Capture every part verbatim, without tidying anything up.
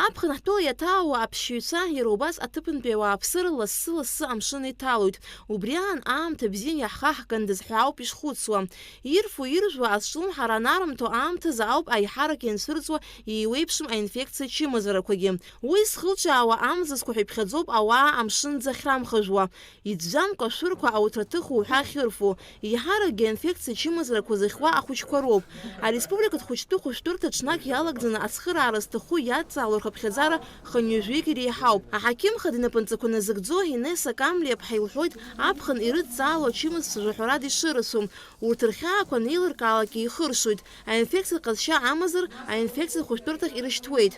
Аԥхын ҳтәыла иаҭаауа аԥсшьаҩцәа иара убас аҭыԥантәи ауааԥсыра лассы-лассы амшын иҭалоит. Убри аан аамҭа бзиа иаҳхаҳгандаз ҳәа ауп ишхәыцуа. Ирфо-иржәуа азҿлымҳара анарымҭо аамҭазы ауп аиҳарак ианцәырҵуа еиуеиԥшым аинфекциа чымазарақәагьы. Уи зхылҿиаауа амзызқәа ҳәа иԥхьаӡоуп ауаа амшын дзахьрамхажәуа. Иӡәӡәамкәа ашәырқәа ауҭраҭых уҳәа ахьырфо, еиҳаракгьы аинфекциа чымазарақәа зыхьуа ахәыҷқәа роуп. Ареспубликатә хәыҷтәы хәышәтәырҭа ҽнак иалагӡаны ацхыраара зҭаху иадҵаало рхыԥхьаӡара хынҩажәик иреиҳауп. Аҳақьым хада инапынҵақәа назыгӡо Инесса Камлиаԥҳа илҳәоит, аԥхын ирыдҵаало ачымазцәа жәаҳәарада ишырацәоу, урҭ рхьаақәа анеилыркаалак еихыршоит, аинфекциатә ҟазшьа амазар, аинфекциатә хәышәтәырҭахь ирышьҭуеит.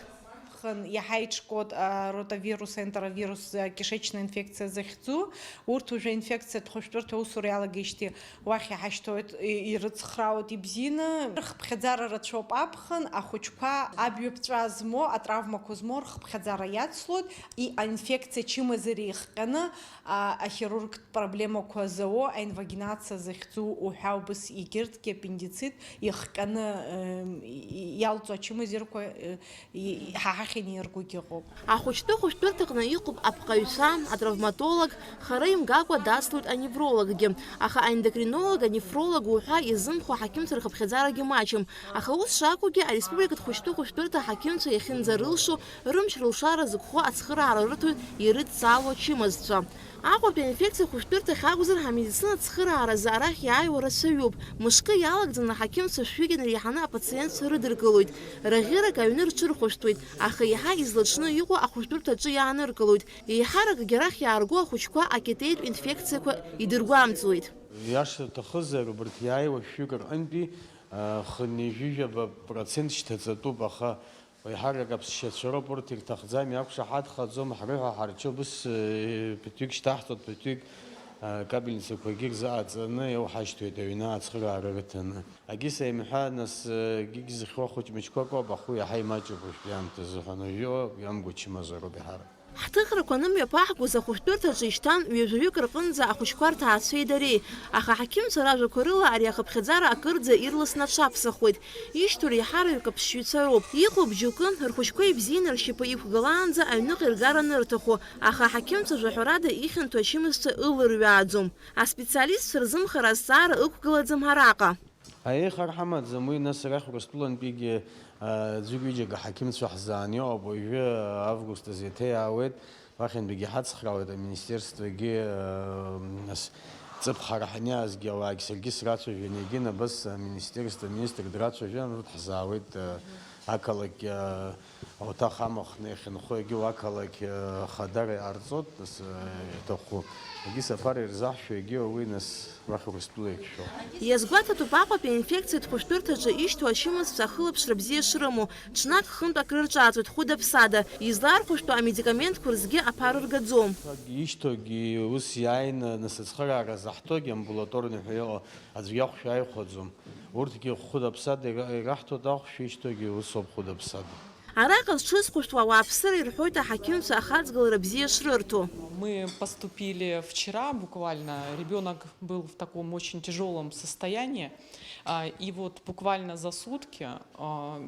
Аԥхын иаҳа иҽкуеит, а, ротавирус, энтеровирус, а, кишечная инфекциа захьӡу. Урҭ уажәы аинфекциатә хәышәтәырҭа аусура иалагеижьҭеи уахь иҳашьҭоит, и-, ирыцхраауеит ибзианы. Рхыԥхьаӡара рацәоуп аԥхын, ахәыҷқәа абҩаԥҵәа змоу, атравмақәа змоу рхыԥхьаӡара иацлоит, и-, аинфекциа чымазара ихҟьаны, а, ахирургтә проблемақәа зауа, аинвагинациа захьӡу уҳәа убыс егьырҭгьы, аппендицит, ихҟьаны, ем, и-, и-, иалҵуа ачымазарақәа, э, и-, ҳа ҳахь инеиргогьы ыҟоуп. Ахәыҷтәы хәышәтәырҭаҟны иҟоуп апҟаҩцәа, атравматолог, хара имгакәа дацлоит аневрологгьы, аха аендокринолог, анефролог уҳәа изымхо аҳақьымцәа рхыԥхьаӡарагьы маҷым. Аха ус шакәугьы, ареспубликатә хәыҷтәы хәышәтәырҭа аҳақьымцәа иахьынӡарылшо, рымч-рылшара зықәхо ацхыраара рырҭоит ирыдҵаало ачымазцәа. Аҟәатәи аинфекциа хәышәтәырҭахь акәзар, амедицина ацхырааразы арахь иааиуа рацәаҩуп. Мышкы иалагӡаны аҳақьымцәа шәҩык инареиҳаны апациентцәа рыдыркылоит. Раӷьырак аҩны рҽырхәышәтәуеит, аха еиҳа излаҽны иҟоу ахәышәтәырҭаҿы иааныркылоит. Еиҳаракгьы арахь иаарго ахәыҷқәа акитеитә инфекциақәа идыргәамҵуеит. Иашҭа уҭахызар, убарҭ иааиуа шәҩык рҟынтәи, а, хынҩажәижәаба процент шьҭаҵатәуп, аха еиҳарак аԥсшьацәа роуп, урҭ ирҭахӡам, иақәшаҳаҭхаӡом, ҳрыҳәа ҳарчы убыс, э, ԥыҭҩык шьҭаҳҵоит, ԥыҭҩык, э, капельницақәагьы рзааҵаны иауҳашьҭуеит аҩны ацхыраара рыҭаны. Агьыс аимҳәа, нас, э, гьигь зыхьуа хәыҷ-мыҷқәак ауп, ахәы иаҳа имаҷуп уажәтәи аамҭазы ҳәа, уажәы иамгәа чымазароуп еиҳарак. Ҳҭыхрақәа анымҩаԥаҳгоз ахәышәтәырҭаҿы ишьҭан ҩажәаҩык рҟынӡа ахәыҷқәа рҭаацәеи дареи, аха аҳақьымцәа ражәақәа рыла ари ахыԥхьаӡара акырӡа ирласны аҽаԥсахуеит. Ишьҭоу реиҳараҩык аԥсшьаҩцәа роуп. Иҟоуп џьоукы, рхәыҷқәа ибзианы ршьапы иқәгылаанӡа аҩныҟа иргар анырҭаху, аха аҳақьымцәа жәаҳәарада ихьанҭоу ачымазцәа ылырҩааӡом. Аспециалистцәа рзымхара азҵаара ықәгылаӡам араҟа. Аиеихара ҳамаӡам уи, нас арахь Урыстәылантәигьы, а, ӡәык-ҩыџьак аҳақьымцәа ҳзааны иҟоуп, уажәы, а, август азы еиҭа иаауеит, уахьынтәигьы ҳацхраауеит, аминистерствагьы, а, нас ҵыԥх ҳара ҳаниаазгьы ауаагьы саргьы срацәажәон, егьин абас аминистерство аминистр драцәажәон, урҭ ҳзаауеит, а, ақалақь, а, Ауҭах амахәны иахьынхо, егьи уақалақь, э, хадара иҟарҵоит, нас, э, иаҭаху. Егьи сафар ирзаҳшәо, егьи уи, нас, уахь Урыстәыла иахьшәо. Иазгәаҭатәуп Аҟәатәи аинфекциатә хәышәтәырҭаҿы ишьҭоу ачымазцәа ахылаԥшра бзиа шрымоу, ҽнак-хынтә акрырҿаҵоит хәыда-ԥсада, излаархәышәтәу амедикаментқәа рзгьы аԥара ргаӡом. Ишьҭоугьы ус иааины, нас, ацхыраара заҳҭогьы амбулаторный ҳәа иҟоу аӡәгьы ахәшә ааихәаӡом. Урҭгьы хәыда-ԥсада ира-, ираҳҭоит ахәшә, ишьҭоугьы усоуп хәыда-ԥсада. Араҟа зҽызхәышәтәуа ауааԥсыра ирҳәоит аҳақьымцәа ахаҵгылара бзиа шрырҭо. Мы поступили вчера буквально, ребёнок был в таком очень тяжёлом состоянии, а, и вот буквально за сутки, а,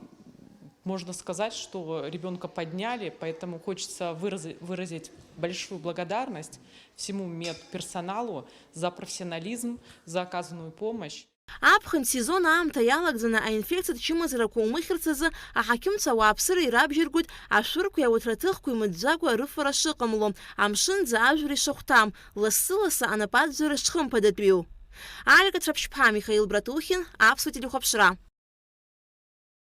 можно сказать, что ребёнка подняли, поэтому хочется выразы-, выразить большую благодарность всему медперсоналу за профессионализм, за оказанную помощь. Аԥхын сезон аамҭа иалагӡаны аинфекциатә чымазарақәа умыхьырц азы аҳақьымцәа ауааԥсыра ирабжьаргоит ашәырқәеи ауҭраҭыхқәеи мыӡәӡәакәа рыфара шыҟамло, амшынӡы ажәра ишахәҭам, лассы-лассы анапаӡәӡәара шхымԥадатәиу. Алика Цәаԥшьԥҳа, Михаил Братухин, Аԥсуа телехәаԥшра.